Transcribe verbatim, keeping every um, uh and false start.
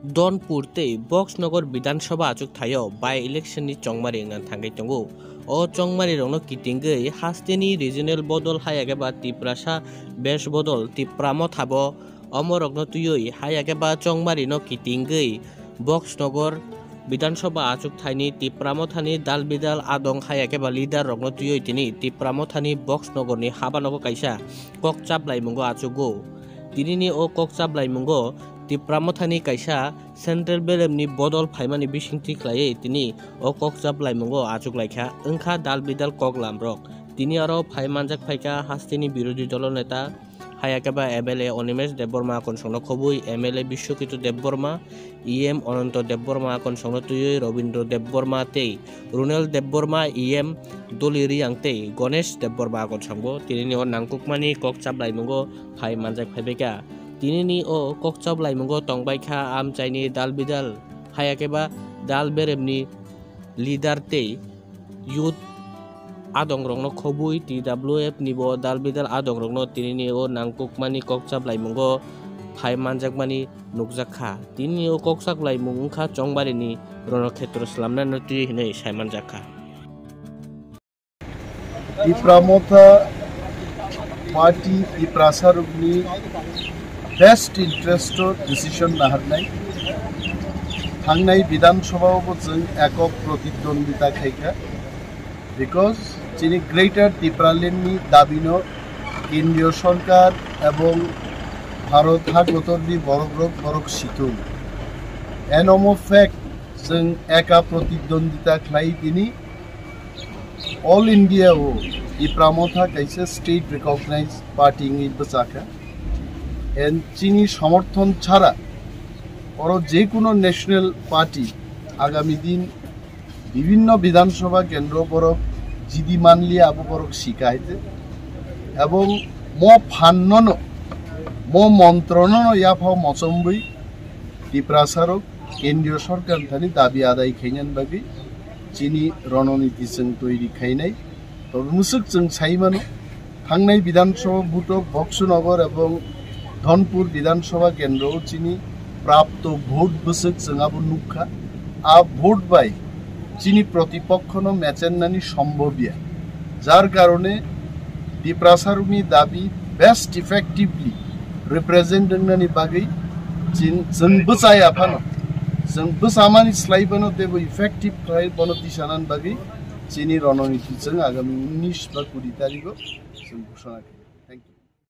Dhonpur tei Boxnagar Bidhan Sabha achuk thaio by election ni chongmari wngna thangwi tongo. O chongmari rokno kitingwi hasteni regional bodol hayakhe ba Tiprasa bes bodol Tipra Motha bo omorokno twiwi hayakhe ba chongmari no kitingwi Boxnagar Bidhan Sabha achuk thaini Tipra Mothani dal bidal adong hayakhe ba leader rokno twiwi tini Tipra Mothani Boxnagar ni habanogo kaisa kok chaplaimungo achugo. Tinini o kok chaplaimungo Tipra Mothani kaisa central beremni bodol phaimani bisingtwi khlaiwi tini o kok chaplaimungo achuk laikha, wngkha dal bidal kok lamrok. Tini aro phai manjak phaikha hasteni birodhi dolo neta, hayakhe ba M L A Animesh Debbarma akonsongno khobwi M L A Biswakitu Debbarma, E M Ananto Debbarma akonsongno twiwi Robindra Debbarma tei Runel Debbarma, E M Doli Riyang tei Ganesh Debbarma akonsongbo tinini o nangkukmani kok chaplaimungo phai manjak phaibaikha. Tinini o kok chaplaimungo tongbaikha amchaini dal bidal, hayakhe ba dal beremni leader tei youth adongrokno khobwi T W F ni bo dal bidal adongrokno tinini o nangkukmani kok chaplaimungo phai manjakmani nukjakha. Tinini o kok chaplaimung wngkha chongmarini Ronokhetro slamnano twi hinwi sai manjakha. Tipra Motha Party Tiprasa rokni best interest o decision naharnai. Thangnai Bidhan Sabha o bo chwng ekok protidwondita khaikha, because chini Greater Tipraland ni dabi no Kendriya Sorkar ebong Bharat hakotor ni borok rok borok situng. Eno mo fact chwng eka protidwondita khlai tini All India o Tipra Motha kaisa state recognized party wngwi bwchakha. And chini somorthon chhara oro je kuno national party agami din bibhinno Bidhan Sabha kendro borok jidi manliya abo borok sika haite. Ebong mo phannono, mo montronono yaphao mochomwi Tiprasa rok Kendriya Sorkar thani dabi adai khainani bagwi chini rononiti chwng toiri khainai. Tobe mwswk chwng sai mano, thangnai Bidhan Sabha vote o Boxnagar ebong Dhonpur Bidhan Sabha kendro o chini prapto vote bwswk chwng abo nukha. A vote bai chini protipokhono mechennani sombhobya. Jar karone Tiprasarokni dabi best effectively represent wngnani bagwi chin-, chwng bwchaya phano, chwng bwchamani slai bono teibo effective khlai bono tisanani bagwi chini rononiti chwng agami unis ba kuri tarigo chwng ghoshona khlai.